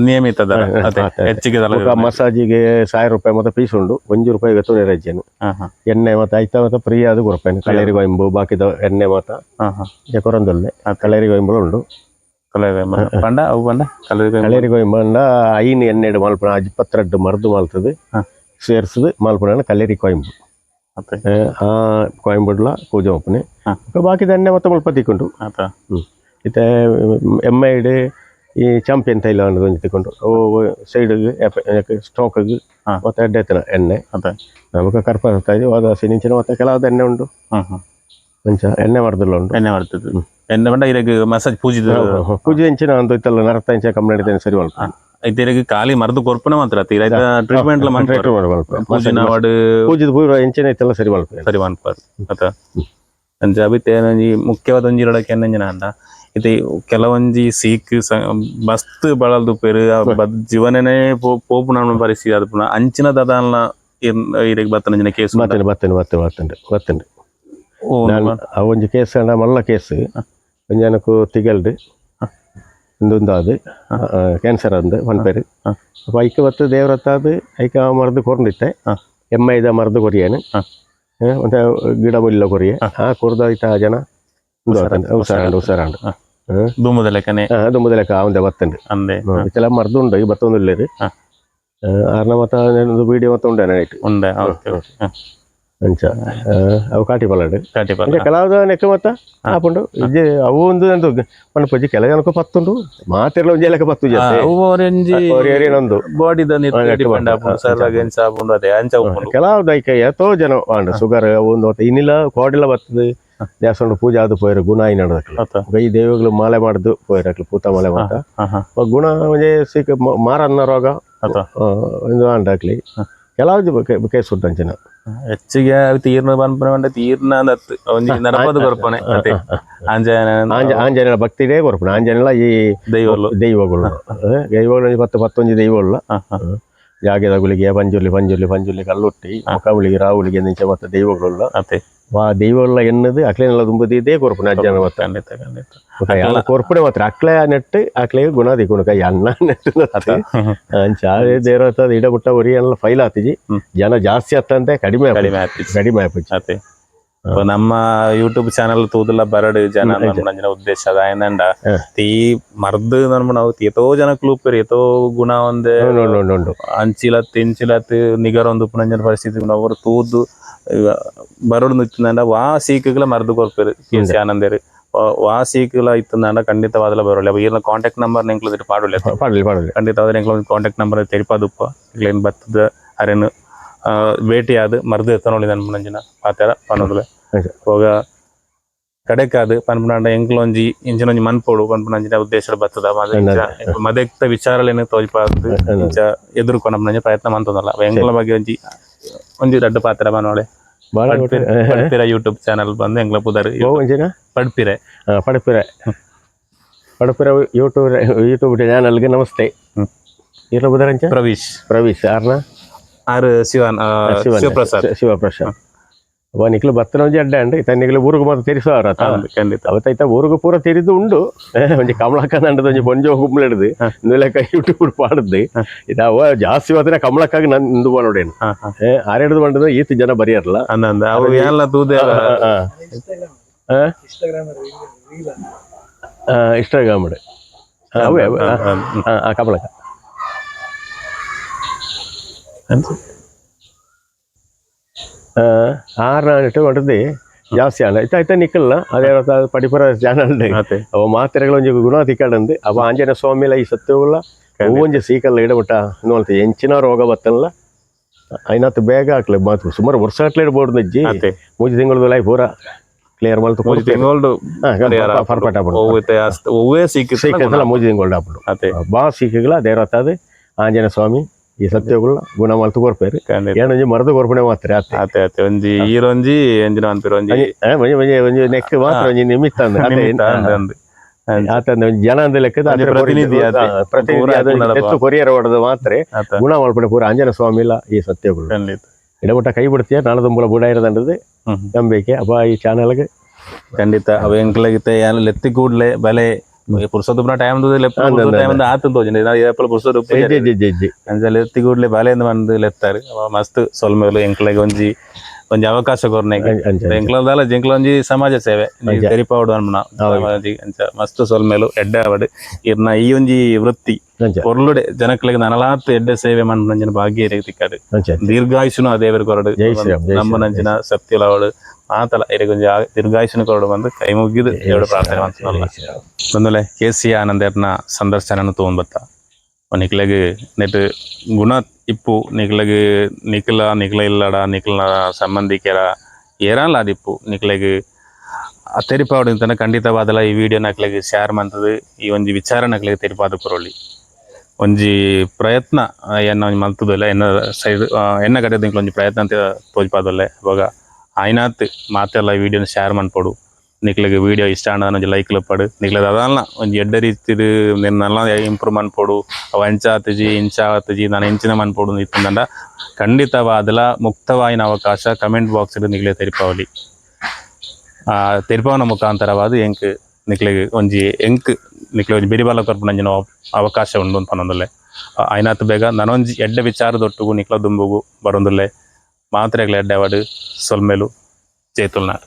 ನಿಯಮಿತ ದರ ಅದೇ ಹೆಚ್ಚಿಗೆ ದರ. ಬೊಕ ಮಸಾಜಿಗೆ 1000 ರೂಪಾಯಿ ಮತ್ತೆ ಪೀಸ್ ಉಂಡು, 1 ರೂಪಾಯಿ ಗೊತ್ತು ರಜ್ಜೆನು. ಎಣ್ಣೆ ಮತ್ತೆ ಐತ ಮತ್ತೆ ಫ್ರೀ ಆದ ಕೊರ್ಪೇನು ಕಳೇರಿ ಕೊಯ್ಂಬು ಬಾಕಿದ ಎಣ್ಣೆ ಮಾತ ಕೊರಂದೊಲ್ಲೆ ಕಳೇರಿ ಕೊಯ್ಂಬುಲು ಉಂಡು. ಪಂಡ ಅವು ಪಂಡ ಕಲರಿ. ಕಳೇರಿ ಕೊಯ್ಂಬು ಅಂಡ ಐನು ಎಣ್ಣೆಡು ಮಲ್ಪುನ 22 ಮರ್ದು ಮಲ್ತದೆ ಸೇರ್ಸದು ಮಲ್ಪುನ ಕಲ್ಲೇರಿ ಕೊಯ್ಂಬು. ಆ ಕೊಯ್ಂಬುಡ್ಲ ಪೂಜೆ ಮಲ್ಪುನೆ. ಬೊಕ ಬಾಕಿದ ಎಣ್ಣೆ ಮತ್ತೆ ಮುಲ್ಪ ತಿಕ್ಕೊಂಡು. ಇತ್ತೆ ಎಮ್ ಐಡ್ ಈ ಚಾಂಪಿಯನ್ ತೈಲ ಅನ್ನೋದು ಒಂಜಿ ತಿಕ್ಕೊಂಡು ಅವು ಸೈಡ್ಗೆ ಸ್ಟೋಕ್ಗೆ ಮತ್ತೆ ಎಡ್ಡೆ ಎತ್ತನ ಎಣ್ಣೆ. ನಮಕ ಕರ್ಪ ಇದು ಸಿನಿಂಚಿನ ಮತ್ತೆ ಕೆಲವು ಎಣ್ಣೆ ಉಂಟು. ಅಂಚ ಎಣ್ಣೆ ಮರ್ದಲ್ಲ ಉಂಟು. ಎಣ್ಣೆ ಮಾಡ್ತದೆ ಎಣ್ಣೆ ಪಂಡ ಇರಗ್ ಮಸಾಜ್ ಪೂಜೆ. ಪೂಜೆ ಇಂಚಿನ ಒಂದು ಇತ್ತಲ್ಲ ನರತ ಇಂಚ ಕಂಪ್ಲೇಂಟ್ ಸರಿ ಮಲ್ಪ. ಐತೆ ಇರಗ್ ಖಾಲಿ ಮರ್ದು ಕೊರ್ಪುನ ಮಾತ್ರ ಐತ ಟ್ರೀಟ್ಮೆಂಟ್ ಟ್ರೀಟ್ಮೆಂಟ್ ಪೂಜೆ ನಾವಾಡು. ಪೂಜೆದ ಪೂರ್ವ ಇಂಚಿನ ಇತ್ತೆಲ್ಲ ಸರಿ ಮಲ್ಪ. ಸರಿ ಮನ್ಪಾರು ಅತ ಅಂಚ ಅಬಿತ್ತೆ ಒಂಜಿ ಮುಖ್ಯವಾದ ಒಂಜಿ ಇರಡಕ್ಕೆ ಎಣ್ಣೆಂಜಿನ ಅಂಡ ಇತ್ತೆ ಕೆಲವೊಂಜಿ ಸೀಕ್ ಮಸ್ತ್ ಬಳಲ್ದುಪ್ಪೇರು ಜೀವನನೇ ಪೋಪುನ ಪರಿಸ್ಥಿತಿ ಅದುಪುನ ಅಂಚಿನ ದದಾಲ್ನ ಇರೆಗ್ ಬತ್ತನಂಜಿನ ಕೇಸ್. ಬತ್ತಂಡು ಬತ್ತಂಡು ಬತ್ತಂಡು ಬತ್ತಂಡು ಬತ್ತಂಡು. ನಾನು ಆ ಒಂಜಿ ಕೇಸ್ ಅಂಡ ಮಲ್ಲ ಕೇಸ್ ಒಂಜಿ ಜನಕು ತಿಗಲ್ಡ್ ಇಂದೊಂದು ಕ್ಯಾನ್ಸರ್ ಅಂದು ಪನ್ಪೇರು. ಅಪ್ಪ ಐಕ ಬತ್ತು ದೇವ್ರತ್ತಾದ ಐಕ ಮರ್ದು ಕೊರ್ಂದಿತ್ತೆ. ಎಮ್ ಐದ ಮರ್ದು ಕೊರಿಯೇನು ಮತ್ತೆ ಗಿಡ ಮುಲ್ಲ ಕೊರಿಯೆ ಆ ಕೊರ್ದ ಐತ ಆ ಜನ ಹುಷಾರಂಡು ಹುಷಾರಂಡು. ದುಮ್ಮದ ಲೆಕ್ಕನೆ. ದುಮ್ಮದ ಲೆಕ್ಕ ಅವಂದೆ ಬತ್ತಂಡು. ಅಂದೆ. ಇತ್ತೆಲ್ಲ ಮರ್ದು ಉಂಡು ಈ ಬತ್ತೊಂದು ಆರ್ನ ಮತ್ತ ವಿಡಿಯೋ ಮತ್ತ ಉಂಡೆ ನೈಟ್. ಉಂಡೆ, ಓಕೆ. ಅಂಚ ಅವು ಕಾಟಿ ಪಲಾಡು. ಕಾಟಿ ಪಲಾಡು. ಕೆಲವು ನೆಕ್ಕ ಮತ್ತ ಆಪುಂಡು ಇಜ್ಜೆ ಅವು ಒಂದು ಎಂತ ಪನ್ಪುಜಿ ಕೆಲ ಜನಕ್ಕೆ ಪತ್ತುಂಡು ಮಾತೆರ್ಲ ಒಂಜಿ ಲೆಕ್ಕ ಪತ್ತು ಜಾಸ್ತಿ. ಅವು ಒಂಜಿ ಒರಿಯೊಂದು ಬಾಡಿದ ಡಿಪೆಂಡ್ ಆಪುಂಡು ಸರ್ ಎಂಚ ಆಪುಂಡು ಅದೇ ಅಂಚ ಉಪ್ಪುಂಡು. ಕೆಲವು ಐಕ ಏತೋ ಜನ ಆಂಡ್ ಸುಗರ್ ಅವು ಒಂದು ಇನ್ನಿಲ್ಲ ಕೋಡಿಲ ಬರ್ತದೆ ದೇವಸ್ಥಾನ ಪೂಜೆ ಆದು ಪೋಯರು ಗುಣ ಆಯಿ ನಡೆದಕ್ಲು ಈ ದೇವಗಳು ಮಾಲೆ ಮಾಡ್ದು ಪೋಯರಕ್ಲು ಪೂತ ಮಾಲೆ ಮಾತ ಗುಣ ಒಂಜಿ ಸೀಕ ಮಾರನ್ನ ರೋಗ ಒಂದು ಆಂಡ್ ಹಾಕ್ಲಿ ಕೆಲವು ಕೇಸ್ ಉಂಟು ಅಂಚಿನ. ಹೆಚ್ಚಿಗೆ ತೀರ್ನ ಪನ್ಪುನ ಪಂಡ ತೀರ್ನ ಅಂದತ್ತು ಒಂಜಿ ನರಪದ ಕೊರ್ಪನೆ ಅತೆ ಆಂಜನ ಆಂಜನೇಯ ಭಕ್ತಿಡೇ ಕೊರ್ಪುನ ಆಂಜನೇಯ ಈ ದೈವಲು ದೈವಗಳು ದೈವಗಳು ಒಂಜಿ ಪತ್ತು ಪತ್ತೊಂಜಿ ದೈವಗಳು. ಜಾಗೆದ ಗುಳಿಗೆ ಪಂಜುರ್ಲಿ ಪಂಜುರ್ಲಿ ಪಂಜುರ್ಲಿ ಕಲ್ಲುಟ್ಟಿ ಮುಖಾಮುಳಿಗೆ ರಾವುಳಿಗೆ ನಿಂಚ ಮತ್ತ ದೈವಗಳುಲ್ಲ. ಅತೆ. ವಾ ದೈವಗಳ ಎನ್ನದು ಅಕ್ಲೇನೆಲ್ಲ ತುಂಬುದಿದ್ದೇ ಕೊರ್ಪುನ ಅಜ್ಜನ ಮತ್ತ. ಖಂಡಿತ ಖಂಡಿತ. ಯಾನ ಕೊರ್ಪುನೆ ಮಾತ್ರ ಅಕ್ಲೆ ನೆಟ್ಟು ಅಕ್ಲೆ ಗುಣ ದಿಕ್ಕುನು ಕೈ ಅಣ್ಣ ನೆಟ್ಟು. ಅಂಚ ದೇವರ ಇಡ ಬುಟ್ಟ ಒರಿ ಎಲ್ಲ ಫೈಲ್ ಆತಿಜಿ. ಜನ ಜಾಸ್ತಿ ಆತಂತೆ ಕಡಿಮೆ ಆಪುಜಿ. ಕಡಿಮೆ ಆತಿಜಿ. ಕಡಿಮೆ ಆಪುಜಿ. ಅತೆ, ಇപ്പൊ ನಮ್ಮ ಯೂಟ್ಯೂಬ್ ಚಾನಲ್ ತೂದುಲ ಬರಡು ಜನ ನಂಜಿನ ಉದ್ದೇಶ ಅದಾಯಂದಂಡ ತೀ ಮರ್ದ್ ನನ್ಮುನ ಅವು ಏತೋ ಜನ ಕ್ಲೂಪೆರ್ ಏತೋ ಗುಣ ಒಂದೇ. ಉಂಡು ಉಂಡು ಉಂಡು ಉಂಡು. ಅಂಚಿಲತ್ ಇಂಚಿಲತ್ ನಿಗರ ಒಂದು ಉಪ್ಪುನಂಚಿನ ಪರಿಸ್ಥಿತಿ ಅವರು ತೂದು ಬರಡು ಇತ್ತಿಂದ ವಾ ಸೀಕುಗಳ ಮರ್ದು ಕೊರ್ಪೆರ್ ಕೆ ಸಿ ಆನಂದೆರ್. ವಾ ಸೀಕುಲ ಇತ್ತಿಂದಾಂಡ ಖಂಡಿತವಾದಲ ಬರೊಲಿ. ಅವ ಈರ್ನ ಕಾಂಟ್ಯಾಕ್ಟ್ ನಂಬರ್ ಎಂಕ್ಲು ಪಾಡೊಲಿ. ಪಾಡಲಿ ಪಾಡಲಿ. ಖಂಡಿತವಾದ ಎಂಕ್ಲ ಕಾಂಟ್ಯಾಕ್ಟ್ ನಂಬರ್ ತೆರಿಪಾದುಪ್ಪ. ಎಂಕ್ಲೇನ್ ಬತ್ತದ ಅರೆನ್ ಭೇಟಿಯಾದ್ ಮರ್ದು ಎತ್ತನೊಳಿ ನನ್ಪುನಂಚಿನ ಪಾತೆರ ಪನೊದುಲೆ. ಅಂಚ. ಹೋಗ ಕಡೆಕಾದ್ ಪನ್ಪುನಾಂಡ ಎಂಕ್ಲೊಂಜಿ ಇಂಚಿನೊಂಜಿ ಮನ್ಪೊಡು ಪನ್ಪುನಂಚಿನ ಉದ್ದೇಶಡ್ ಬತ್ತದ. ಮದೆಕ್ತ ವಿಚಾರಲೇನು ತೋಜಿಪಾದ್ ಇಂಚ ಎದುರು ಕೊನಪುನಂಚ ಪ್ರಯತ್ನ ಮಂತೊಂದಲ್ಲ. ಎಂಕ್ಲ ಬಗ್ಗೆ ಒಂಜಿ ಒಂಜಿ ರಡ್ಡ್ ಪಾತೆರ ಪನೊಳೆ. ಬಾಳ. ಪಡ್ಪಿರ ಯೂಟ್ಯೂಬ್ ಚಾನಲ್ ಬಂದು ಎಂಕ್ಲ ಪುದರ್. ಓ ಒಂಜಿನ ಪಡ್ಪಿರೆ. ಪಡಪಿರ ಪಡಪಿರ ಯೂಟ್ಯೂಬ್ ಯೂಟ್ಯೂಬ್ ಚಾನಲ್ಗೆ ನಮಸ್ತೆ. ಇರ್ಲ ಬುದರಂಚ? ಪ್ರವೀಶ್. ಪ್ರವೀಶ್ ಆರ್ನ? ಆರ್ ಶಿವನ್ ಶಿವಪ್ರಸಾದ್. ಶಿವಪ್ರಸಾದ್. ಅವ ನಿಕ್ಲು ಬತ್ತನ ಒಂಜಿ ಅಡ್ಡ ಅಂಡ್ ಇತ್ತ ನಿಕ್ಲು ಊರುಗು ಮಾತ್ರ ತೆರಿಸುವಾರ. ಖಂಡಿತ. ಅವತ್ತೈತ ಊರುಗು ಪೂರ ತೆರಿದು ಉಂಡು. ಒಂಜಿ ಕಮಲಕ್ಕ ಒಂಜಿ ಪೊಂಜೋ ಗುಂಪ್ಲೆಡ್ದು ಲೆಕ್ಕ ಯೂಟ್ಯೂಬ್ ಪಾಡ್ದು ಇದು ಅವ ಜಾಸ್ತಿ ಮಾತ್ರ ಕಮಲಕ್ಕಾಗಿ ನನ್ ಇಂದು ನೋಡೇನು. ಹಾ, ಹಾ. ಆರೆಡ್ದು ಬಂಡದ ಈತ ಜನ ಬರಿಯರ್ಲ. ಅಂದ ಅಂದ ಅವು ಏನ್ಲ ತೂದೆ. ಇನ್ಸ್ಟಾಗ್ರಾಮ್ ಅವೇ ಅವೇ. ಕಮಲಕ್ಕ. ಆರು ಹೊಡೆದು ಜಾಸ್ತಿ ಆಂಡ ಇತ್ತ ಇತ್ತ ನಿಕ್ಕಲ್ಲ ಅದೇ ಪಡಿಪುರ ಚಾನಲ್. ಅತೆ. ಅವ ಮಾತ್ರೆಗಳ ಒಂಜಿ ಗುಣ ತಿಕ್ಕಡಂದು ಅವ ಆಂಜನೇಯ ಸ್ವಾಮಿಲ ಈ ಸತ್ಯವುಲ್ಲ ಒಂಜಿ ಸೀಕಲ್ಲ ಇಡಬಿಟ್ಟ ನೋಲ್ತ ಎಂಚಿನ ರೋಗ ಬತ್ತಲ್ಲ ಐನಾತ್ ಬೇಗ ಹಾಕ್ಲೆ ಮಾತು ಸುಮಾರು ವರ್ಷ ಅಟ್ಲೆ ಇಡ್ಬೋದು ನಜ್ಜಿ. ಅತೆ. ಮೂಜಿ ತಿಂಗಳು ಲೈಫ್ ಪೂರ ಕ್ಲಿಯರ್ ಮಲ್ತು. ಮೂಜಿ ತಿಂಗಳು. ಪರಿಹಾರ ಪರ್ಪೆಕ್ಟ್ ಆಪುಂಡು. ಒವ್ವೇ ಸೀಕ್ ಸೀಕಲ್ಲ ಮೂಜಿ ತಿಂಗಳು ಆಪುಂಡು. ಅತೆ. ಬಾ ಸೀಕಗಳ ದೇವರತ್ತಾದ ಆಂಜನೇಯ ಸ್ವಾಮಿ ಈ ಸತ್ಯಗುಳ ಗುಣ ಮಲ್ತು ಕೊರ್ಪೇರು. ಖಂಡಿತ. ಏನೊಂಜಿ ಮರದು ಕೊರ್ಪಣೆ ಮಾತ್ರ ಆತೆ. ಅತೆ ಅತೆ, ಒಂಜಿ ಈರೊಂಜಿ ಎಂಜಿನ ಅನ್ಪಿರ ಒಂಜಿ. ಒಂಜಿ ಒಂಜಿ ಒಂಜಿ ನೆಕ್ ಮಾತ್ರ ಒಂಜಿ ನಿಮಿತ್ತ ಅಂದ್ ಆತೆ. ನಿಮಿತ್ತ ಅಂದ್ ಅಂದ್. ಆತ ಒಂಜಿ ಜನ ಅಂದ ಲೆಕ್ಕದ ಒಂಜಿ ಆತರ ಪ್ರತಿನಿಧಿ ಆತೆ. ಪ್ರತಿನಿಧಿ ಪೂರ ಅದು ಹಾಕುನಲ್ಲ. ಹೆಚ್ಚು ಕೊರಿಯರ್ ಹೊಡೆದು ಮಾತ್ರ ಆತ. ಗುಣ ಮಲ್ಪಣೆ ಪೂರ ಆಂಜನೇಯ ಸ್ವಾಮಿ ಇಲ್ಲ ಈ ಸತ್ಯಗಳು. ಖಂಡಿತ. ಇಡಮಟ್ಟ ಕೈ ಬಿಡ್ತೀಯ ನಾಳೆ ಬುಡ ಇರದಂಡದು ನಂಬಿಕೆ ಅಪ್ಪ ಈ ಚಾನಲ್ಗೆ. ಖಂಡಿತ, ಅವ ಎಂಕ್ಲಗಿತ್ತೆ ಯಾನ್ ಲೆತ್ತಿ ಕೂಡ್ಲೆ ಬಲೆ ಪುರ್ಸೊತ್ತು ಟೈಮ್ ಟೈಮ್ ಆತು ತೋಜಿಂಡ ಏಪಲ ಪುರ್ಸೊತ್ತು G G G G. ಅಂಚ ಲೆತ್ತಿ ಕೂಡ್ಲೆ ಬಲೆ ಎಂದು ಬಂದು ಲೆತ್ತಾರೆ. ಅವ ಮಸ್ತ್ ಸೊಲ್ಮೆಲು ಎಂಕ್ಲೆಗ್ ಒಂಜಿ ಒಂಜಿ ಅವಕಾಶ ಕೊರ್ನೆಗ್. ಅಂಚ. ಎಂಕ್ಲದಾಲ ಜೆಂಕ್ಲ ಒಂಜಿ ಸಮಾಜ ಸೇವೆ ತೆರಿಪಾವಡು ಅನ್ಮನ ಅಂಚ ಮಸ್ತ್ ಸೊಲ್ಮೆಲು. ಎಡ್ಡೆ ಆವಡ್ ಇರ್ನ ಈ ಒಂಜಿ ವೃತ್ತಿ. ಅಂಚ. ಪೊರ್ಲುಡೆ ಜನಕ್ಲೆಗ್ ನನಲಾತ್ ಎಡ್ಡೆ ಸೇವೆ ಮನ್ಪುನಂಚಿನ ಭಾಗ್ಯ ಇರೆಗ್ ತಿಕ್ಕಡ್. ಅಂಚ. ದೀರ್ಘಾಯುಷುನು ಆ ದೇವರ ಕೊರಡು. ಜೈ ಶ್ರೀರಾಮ್, ಜೈ. ನಮ್ಮನಂಚಿನ ಸತ್ಯಲವಡು ಮಾತಲ ಇರೆಗೊಂಜಿ ದೀರ್ಘಾಯುಷುನು ಕೊರಡು ಬಂದು ಕೈ ಮುಗಿದು ದೇವರು ಪ್ರಾರ್ಥನೆ ಮಾಡ್ತಾನಲ್ಲ. ಬಂದಲೆ ಕೆ ಸಿ ಆನಂದರ್ನ ಸಂದರ್ಶನ ತಗೊಂಡ್ ಬತ್ತ ನಿಕ್ಲೆಗ್ ನೆಟ್ ಗುಣ ಇಪ್ಪು ನಿಕ್ಲೆಗ್ ನಿಕ್ಲ ನಿಕ್ಲ ಇಲ್ಲಡ ನಿಕ್ಲನ ಸಂಬಂಧಿಕರ ಏರಾನ್ಲ ಅದಿಪ್ಪು ನಿಕ್ಲೆಗ್ ತೆರಿಪಾವಡು ಇಂತನ ಖಂಡಿತವಾದಲ ಈ ವಿಡಿಯೋ ನಕ್ಲೆಗ್ ಶೇರ್ ಮಂತದು ಈ ಒಂಜಿ ವಿಚಾರ ನಕ್ಲೆಗ್ ತೆರಿಪಾದ ಕೊರೊಲಿ. ಒಂಜಿ ಪ್ರಯತ್ನ ಎನ್ನ ಒಂಜಿ ಮಲ್ತದಲ್ಲ ಎನ್ನ ಸೈಡ್ ಎನ್ನ ಕಡೆ ಒಂಜಿ ಪ್ರಯತ್ನ ಅಂತ ತೋಜ್ಪಾದೊಲ್ಲೆ. ಅವಾಗ ಆಯ್ನಾತ್ ಮಾತೆಲ್ಲ ಈ ವಿಡಿಯೋನ ಶೇರ್ ಮನ್ಪೊಡು. ನಿಕ್ಲೆಗ್ ವಿಡಿಯೋ ಇಷ್ಟ ಆಂಡ ಒಂಜಿ ಲೈಕ್ ಲಪ್ಪಡು. ನಿಕ್ಲೆಗ್ ಅದಲ್ಲ ಒಂಜಿ ಎಡ್ಡೆ ರೀತಿಡ್ ನೆನ್ನೆಲ್ಲ ಇಂಪ್ರೂವ್ ಮನ್ಪೊಡು, ಅವು ಅಂಚ ಆತುಜಿ ಇಂಚ ಆತುಜಿ ನಾನು ಇಂಚಿನ ಮನ್ಪೊಡು ಇತ್ತಂಡ ಖಂಡಿತವಾದಲ ಮುಕ್ತವಾಯಿನ ಅವಕಾಶ ಕಮೆಂಟ್ ಬಾಕ್ಸ್ ನಿಕ್ಲೆ ತೆರಿಪಾವಲಿ. ತೆರಿಪಾವನ ಮುಖಾಂತರವಾದ ಎಂಕ್ ನಿಕ್ಲೆಗ್ ಒಂಜಿ ಎಂಕ್ ನಿಕ್ಲೆ ಒಂಜಿ ಬಿರಿಬಲ ಕೊರ್ಪುನಂಚಿನ ಅವಕಾಶ ಉಂಡು ಅಂತ ಪನೊಂದುಲ್ಲೆ. ಆಯ್ನಾತ್ ಬೇಗ ನನೊಂಜಿ ಎಡ್ಡೆ ವಿಚಾರದೊಟ್ಟುಗು ನಿಕ್ಲ ದುಂಬುಗು ಬರೊಂದುಲ್ಲೆ. ಮಾತ್ರೆಗ್ಲ ಎಡ್ಡೆ ಆವಡ್. ಸೊಲ್ಮೆಲು. ಜೈ ತುಳುನಾಡ್.